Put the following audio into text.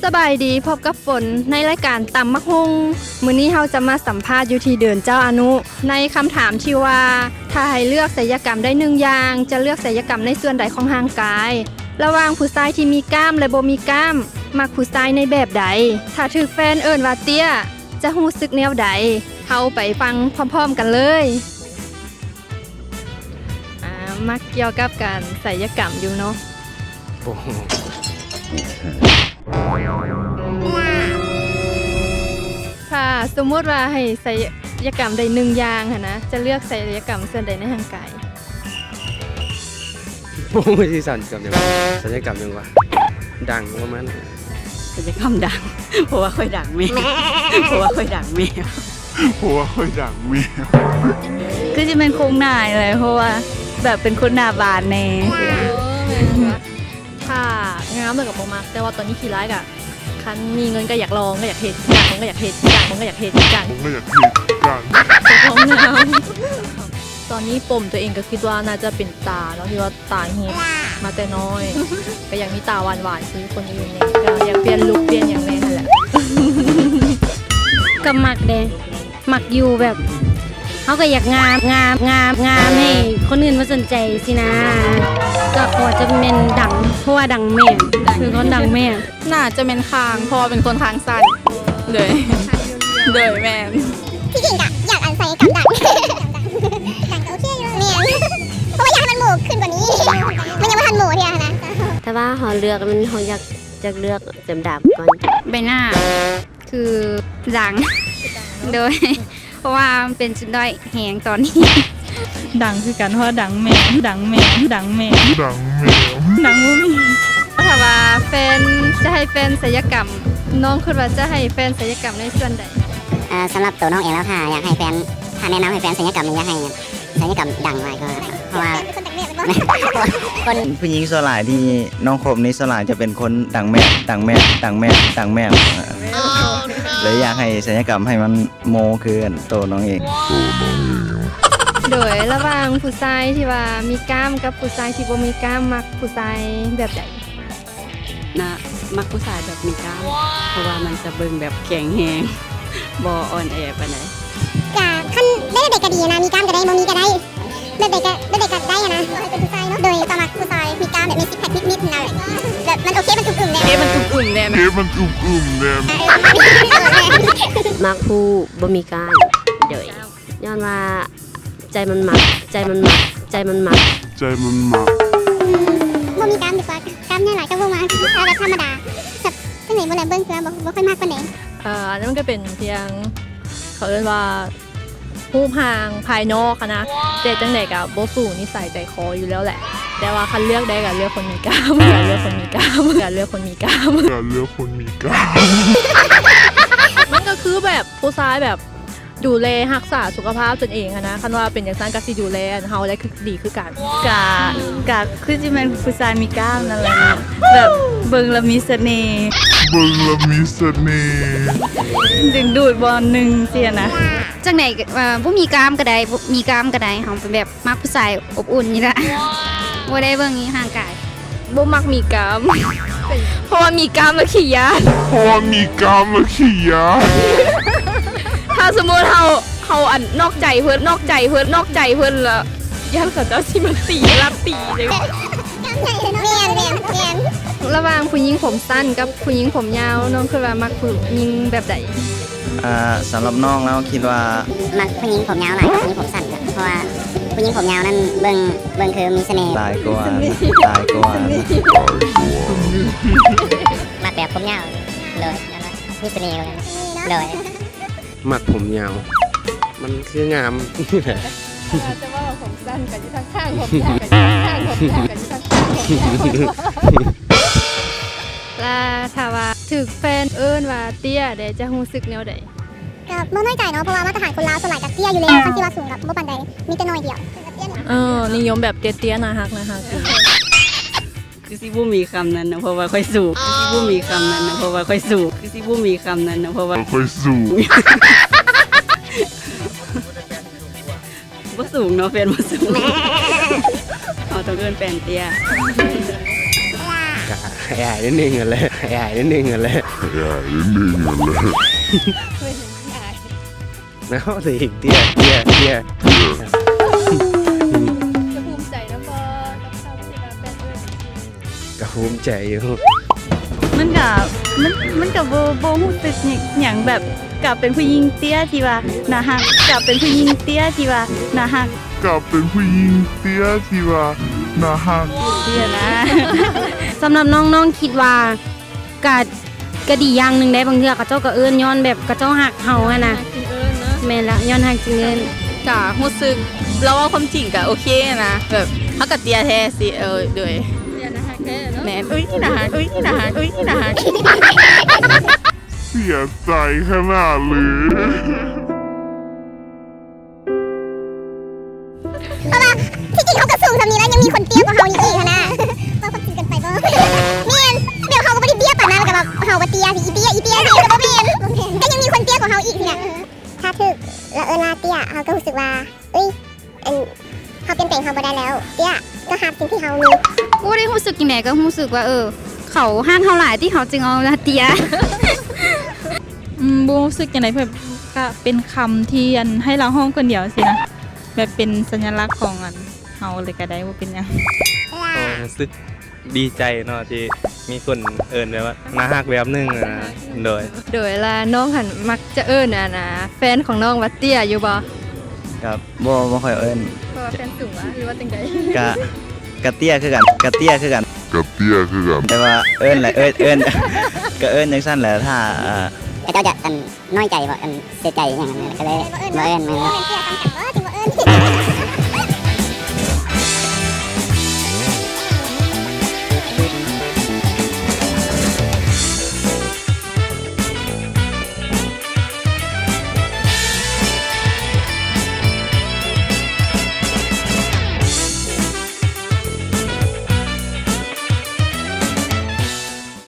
ສະບາຍດີ, ພົບກັບຝົນໃນລາຍການຕຳໝາກຫຸ່ງ. ມື້ນີ້ເຮົາຈະມາສຳພາດຢູ່ທີ່ເດີ່ນເຈົ້າອະນຸ ໃນຄຳຖາມທີ່ວ່າ ຖ້າໃຫ້ເລືອກໄສຍະກຳໄດ້ໜຶ່ງຢ່າງ ຈະເລືອກໄສຍະກຳໃນສ່ວນໃດຂອງຮ່າງກາຍ? ລະຫວ່າງຜູ້ຊາຍທີ່ມີກ້າມ ແລະ ບໍ່ມີກ້າມ, ມັກຜູ້ຊາຍໃນແບບໃດ? ຖ້າຖືກແຟນເອີ້ນວ່າເຕ້ຍ ຈະຮູ້ສຶກແນວໃດ? ເຮົາໄປຟັງພ້ອມໆກັນເລີຍ. ອ່າ ມັກກ່ຽວກັບການໄສຍະກຳຢູ່ເນາະ. ໂອ້ໂຫ ຖ້າສົມມຸດວ່າໃຫ້ໄສຍະກຳໄດ້ໜຶ່ງຢ່າງຫັ້ນນະ, ຈະເລືອກໄສຍະກຳສ່ວນໃດໃນຮ່າງກາຍ? ໂອ້ຍ ຊິສັນກຳຫຍັງ? ສັນຍະກຳຫຍັງວະ? ດັງປະມານ ສັນຍະກຳດັງ ເພາະວ່າຂ້ອຍດັງແມ່ ເພາະວ່າຂ້ອຍດັງແມ່ ເພາະວ່າຂ້ອຍດັງແມ່ ຄືຊິແມ່ນໂຄງໜ້ານີ້ແຫຼະ ເພາະວ່າແບບເປັນຄົນໜ້າບານແດ່. ຖ້າງາມແລ້ວກໍບໍ່ມັກ, ແຕ່ວ່າຕອນນີ້ຂີ້ຮ້າຍກະ ຄັນມີເງິນກໍຢາກລອງ ກໍຢາກເຮັດ ຢາກ ກໍຢາກເຮັດ ຢາກ ກໍຢາກເຮັດ ຢາກ ກໍຢາກເຮັດ ຢາກ ໃສ່ຄວາມງາມ. ຕອນນີ້ປົມຕົວເອງກໍຄິດວ່າໜ້າຈະເປັນຕາເນາະ ທີ່ວ່າ ຕາເຫັນມາແຕ່ນ້ອຍ ກໍຢາກມີຕາຫວານໆຄືຄົນອື່ນແດ່ ກໍຢາກປ່ຽນລຸກປ່ຽນຫຍັງແດ່ຫັ້ນແຫຼະ. ກໍມັກເດ້ ມັກຢູ່ ແບບເຮົາກໍຢາກງາມ ງາມ ງາມ ງາມໃຫ້ຄົນອື່ນມາສົນໃຈຊີ້ນະ. ກໍຂໍຈະແມ່ນດັງ ເພາະວ່າດັງແມ່ນ ຄືຄົນດັງແມ່ນ. ໜ້າຈະແມ່ນຄາງ ເພາະວ່າເປັນຄົນຄາງສັ້ນ ໂດຍ ໂດຍ ແມ່ນ. ທີ່ຈິງກະຢາກອັນໃສ່ກັບດັງ ດັງກໍໂອເຄຢູ່ ແມ່ນ ເພາະວ່າຢາກໃຫ້ມັນໂໝຂຶ້ນກວ່ານີ້ ມັນຍັງບໍ່ທັນໂໝເທື່ອນະ. ຖ້າວ່າເຮົາເລືອກ ມັນ ເຮົາຢາກ ຢາກເລືອກແບບດຳກ່ອນ. ໃບໜ້າ ຄືດັງ ໂດຍ ເພາະວ່າມັນເປັນຈຸດດ້ອຍແຮງຕອນນີ້. ດັງຄືກັນ ເພາະວ່າດັງແມ່ນ ດັງແມ່ນ ດັງແມ່ນ ດັງແມ່ນ ດັງບໍ່ມີ. ຖ້າວ່າແຟນ ຈະໃຫ້ແຟນໄສຍະກຳ ນ້ອງຄິດວ່າຈະໃຫ້ແຟນໄສຍະກຳໃນສ່ວນໃດ? ເອີ ສຳລັບໂຕນ້ອງເອງແລ້ວ ຖ້າຢາກໃຫ້ແຟນ ຖ້າແນະນຳໃຫ້ແຟນໄສຍະກຳນີ້ ຢາກໃຫ້ໄສຍະກຳດັງຫຼາຍກວ່າ ເພາະວ່າ ຄົນ ຜູ້ຍິງສ່ວນຫຼາຍທີ່ນ້ອງຄົບນີ້ ສ່ວນຫຼາຍຈະເປັນຄົນດັງແມ່ນ ດັງແມ່ນ ດັງແມ່ນ ດັງແມ່ນ ເລີຍຢາກໃຫ້ໄສຍະກຳໃຫ້ມັນ ໂມຄືອັນໂຕນ້ອງເອງ. ໂດຍ ລະຫວ່າງຜູ້ຊາຍທີ່ວ່າມີກ້າມກັບຜູ້ຊາຍທີ່ບໍ່ມີກ້າມ ມັກຜູ້ຊາຍແບບໃດ? ນະ ມັກຜູ້ຊາຍແບບມີກ້າມ ເພາະວ່າມັນຈະເບິ່ງແບບແຂງແຮງ ບໍ່ອ່ອນແອປານໃດ. ກະຄັນໄດ້ແບບໃດກະດີນະ ມີກ້າມກະໄດ້ ບໍ່ມີກະໄດ້ ແບບໃດກະ ແບບໃດກະໄດ້ຫັ້ນນະ ຂໍໃຫ້ເປັນຜູ້ຊາຍເນາະ. ໂດຍ ຕ້ອງມັກຜູ້ຊາຍມີກ້າມ ແບບມີຊິກແພັກນິດໆຫັ້ນນະ ແບບມັນໂອເຄ ມັນອຶມໆແດ່ ເອ ມັນອຶມໆແດ່ ມັນອຶມໆແດ່. ມັກຜູ້ບໍ່ມີກ້າມ ໂດຍ ຍ້ອນວ່າໃຈມັນມັກ ໃຈມັນມັກ ໃຈມັນມັກ ໃຈມັນມັກ. ບໍ່ມີກ້າມດີກວ່າ ກ້າມໃຫຍ່ຫຼາຍກໍບໍ່ມັກ ເອົາແບບທຳມະດາ ແບບຈັ່ງໃດບໍ່ແລະ ເບິ່ງຄືວ່າບໍ່ ບໍ່ຄ່ອຍມັກປານໃດ. ເອີ ອັນນັ້ນມັນກໍເປັນພຽງ ເຂົາເອີ້ນວ່າ ຮູບຮ່າງພາຍນອກຫັ້ນນະ ແຕ່ຈັ່ງໃດກໍບໍ່ສູ້ນິໄສໃຈຄໍຢູ່ແລ້ວແຫຼະ. ແຕ່ວ່າຄັນເລືອກໄດ້ກໍເລືອກຄົນມີກ້າມ ກໍເລືອກຄົນມີກ້າມ ກໍເລືອກຄົນມີກ້າມ ກໍເລືອກຄົນມີກ້າມ. ມັນກໍຄືແບບຜູ້ຊາຍແບບ ດູແລຮັກສາສຸຂະພາບຕົນເອງຫັ້ນນະ ຄັນວ່າເປັນຈັ່ງຊັ້ນກໍຊິດູແລອັນເຮົາໄດ້ຄື ດີຄືກັນ. ກະ ກະຄືຊິແມ່ນຜູ້ຊາຍມີກ້າມນັ້ນແຫຼະເນາະ ແບບເບິ່ງແລ້ວມີສະເໜ່ ເບິ່ງແລ້ວມີສະເໜ່ ດຶງດູດບ່ອນໜຶ່ງຊີ້ນະ. ຈັ່ງໃດ ເອີ ບໍ່ມີກ້າມກໍໄດ້ ບໍ່ມີກ້າມກໍໄດ້ ເຮົາແບບມັກຜູ້ຊາຍອົບອຸ່ນນີ້ລະ ບໍ່ໄດ້ເບິ່ງທີ່ຮ່າງກາຍ. ບໍ່ມັກມີກ້າມ ເພາະວ່າມີກ້າມແລ້ວຂີ້ຢ້ານ ເພາະວ່າມີກ້າມແລ້ວຂີ້ຢ້ານ. ຖ້າສົມມຸດເຮົາ ເຮົາອັນນອກໃຈເພິ່ນ ນອກໃຈເພິ່ນ ນອກໃຈເພິ່ນລະ ຢ້ານເຂົາເຈົ້າຊິມາຕີ ລັກຕີເດ້. ກ້າມໃຫຍ່ເລີຍເນາະ ແມ່ນໆໆ. ລະຫວ່າງຜູ້ຍິງຜົມສັ້ນກັບຜູ້ຍິງຜົມຍາວ ນ້ອງຄິດວ່າມັກຜູ້ຍິງແບບໃດ? ອ່າ ສຳລັບນ້ອງແລ້ວຄິດວ່າ ມັກຜູ້ຍິງຜົມຍາວຫຼາຍກວ່າຜູ້ຍິງຜົມສັ້ນ ເພາະວ່າຜູ້ຍິງຜົມຍາວນັ້ນເບິ່ງ ເບິ່ງຄືມີສະເໜ່ ຫຼາຍກວ່າ ຫຼາຍກວ່າ. ມັກແບບຜົມຍາວ ໂດຍ ແລ້ວກໍມີສະເໜ່ ໂດຍ. ມັກຜົມຍາວ ມັນຄືງາມ. ແຕ່ວ່າຜົມສັ້ນກໍຢູ່ທາງຂ້າງ ຜົມຍາວກໍຢູ່ທາງຂ້າງ ຜົມຍາວກໍຢູ່ທາງຂ້າງ ຜົມຍາວ. ລະຖ້າວ່າຖືກແຟນເອີ້ນວ່າເຕ້ຍເດ ຈະຮູ້ສຶກແນວໃດ? ກໍບໍ່ນ້ອຍໃຈເນາະ ເພາະວ່າມາດຕະຖານຄົນລາວສ່ວນຫຼາຍກໍເຕ້ຍຢູ່ແລ້ວ ຄັນຊິວ່າສູງກໍບໍ່ປານໃດ ມີແຕ່ໜ້ອຍດຽວ. ເອີ ນິຍົມແບບເຕ້ຍໆ ໜ້າຮັກໆ. ຄືຊິບໍ່ມີຄຳນັ້ນນະ ເພາະວ່າຂ້ອຍສູງ ຄືຊິບໍ່ມີຄຳນັ້ນນະ ເພາະວ່າຂ້ອຍສູງ ຄືຊິບໍ່ມີຄຳນັ້ນນະ ເພາະວ່າຂ້ອຍສູງ. ບໍ່ສູງເນາະ ແຟນບໍ່ສູງ ເຮົາຕ້ອງເອີ້ນແຟນເຕ້ຍ. ກະອາຍໆນິດໜຶ່ງຫັ້ນແຫຼະ ອາຍໆນິດໜຶ່ງຫັ້ນແຫຼະ ອາຍໆນິດໜຶ່ງຫັ້ນແຫຼະ ເຮົາຊິເຮັດເຕ້ຍ ເຕ້ຍ ເຕ້ຍ ຈະພູມໃຈນຳບໍ່ ກັບຄຳທີ່ວ່າແຟນເອີ້ນ? ກໍພູມໃຈຢູ່ ມັນກະ ມັນ ມັນກະບໍ່ ບໍ່ຮູ້ສຶກຫຍັງ ຫຍັງແບບ ກະເປັນຜູ້ຍິງເຕ້ຍທີ່ວ່າໜ້າຮັກ ກະເປັນຜູ້ຍິງເຕ້ຍທີ່ວ່າໜ້າຮັກ ກະເປັນຜູ້ຍິງເຕ້ຍທີ່ວ່າໜ້າຮັກ ຊີ້ນະ. ສຳລັບນ້ອງ ນ້ອງຄິດວ່າ ກະ ກະດີຢ່າງໜຶ່ງເດ້ ບາງເທື່ອເຂົາເຈົ້າກໍເອີ້ນຍ້ອນແບບເຂົາເຈົ້າຮັກເຮົາຫັ້ນນະ. ແມ່ນລະ ຍ້ອນຮັກຈຶ່ງເອີ້ນ. ກະຮູ້ສຶກ ລາວເວົ້າຄວາມຈິງກະໂອເຄນະ ແບບເຮົາກະເຕ້ຍແທ້ຊິ ເອີ ໂດຍ ເຕ້ຍໜ້າຮັກແທ້ເນາະ. ແມ່ນ ອຸ້ຍ ໜ້າຮັກ ອຸ້ຍ ໜ້າຮັກ ອຸ້ຍ ໜ້າຮັກ ເສຍໃຈຂະໜາດເລີຍ. ເພາະວ່າທີ່ຈິງເຮົາກໍສູງສ່ຳນີ້ແລ້ວ ຍັງມີຄົນເຕ້ຍກວ່າເຮົານີ້ອີກຫັ້ນນະ. ເວົ້າຄວາມຈິງເກີນໄປບໍ່? ແມ່ນ ແບບເຮົາກໍບໍ່ໄດ້ເຕ້ຍປານນັ້ນ ແລ້ວກໍແບບເຮົາວ່າເຕ້ຍ ອີເຕ້ຍ ອີເຕ້ຍ ກໍບໍ່ແມ່ນ ກໍຍັງມີຄົນເຕ້ຍກວ່າເຮົາອີກຫັ້ນນະ. ຖ້າຖືກລະເອີ້ນວ່າເຕ້ຍ ເຮົາກໍຮູ້ສຶກວ່າ ເອີຍ ອັນ ເຮົາປ່ຽນແປງເຮົາບໍ່ໄດ້ແລ້ວ ເຕ້ຍກໍຮັບສິ່ງທີ່ເຮົາມີ. ບໍ່ໄດ້ຮູ້ສຶກຈັ່ງໃດ ກໍຮູ້ສຶກວ່າ ເອີ ເຂົາຮັກເຮົາຫຼາຍ ທີ່ເຮົາຈຶ່ງເອົາວ່າເຕ້ຍ. ອືມ ບໍ່ຮູ້ສຶກຈັ່ງໃດ ແບບກະເປັນຄຳທີ່ ອັນ ໃຫ້ລາວຮ້ອງຄົນດຽວຊີ້ນະ ແບບເປັນສັນຍະລັກຂອງ ອັນ ເຮົາເລີຍກະໄດ້ ບໍ່ເປັນຫຍັງ. ກໍຮູ້ສຶກດີໃຈເນາະ ທີ່ມີຄົນເອີ້ນແບບວ່າໜ້າຮັກແບບໜຶ່ງນະ. ໂດຍ ໂດຍ ລະນ້ອງຫັ້ນມັກຈະເອີ້ນ ອັນນະ ແຟນຂອງນ້ອງວ່າເຕ້ຍຢູ່ບໍ່? ກະບໍ່ ບໍ່ຄ່ອຍເອີ້ນ. ເພາະວ່າແຟນສູງຫວາ ຫຼືວ່າຈັ່ງໃດ? ກະ ກະເຕ້ຍຄືກັນ ກະເຕ້ຍຄືກັນ ກະເຕ້ຍຄືກັນ ແຕ່ວ່າເອີ້ນແຫຼະ ເອີ້ນ ເອີ້ນ ກະເອີ້ນຈັ່ງຊັ້ນແຫຼະ ຖ້າ ເອີ ເຂົາເຈົ້າຈະ ອັນ ນ້ອຍໃຈບໍ່ ອັນ ເສຍໃຈຫຍັງຫັ້ນ ກະເລີຍບໍ່ເອີ້ນ ບໍ່ເອີ້ນ. ແມ່ນ ບໍ່ເອີ້ນ ເອີ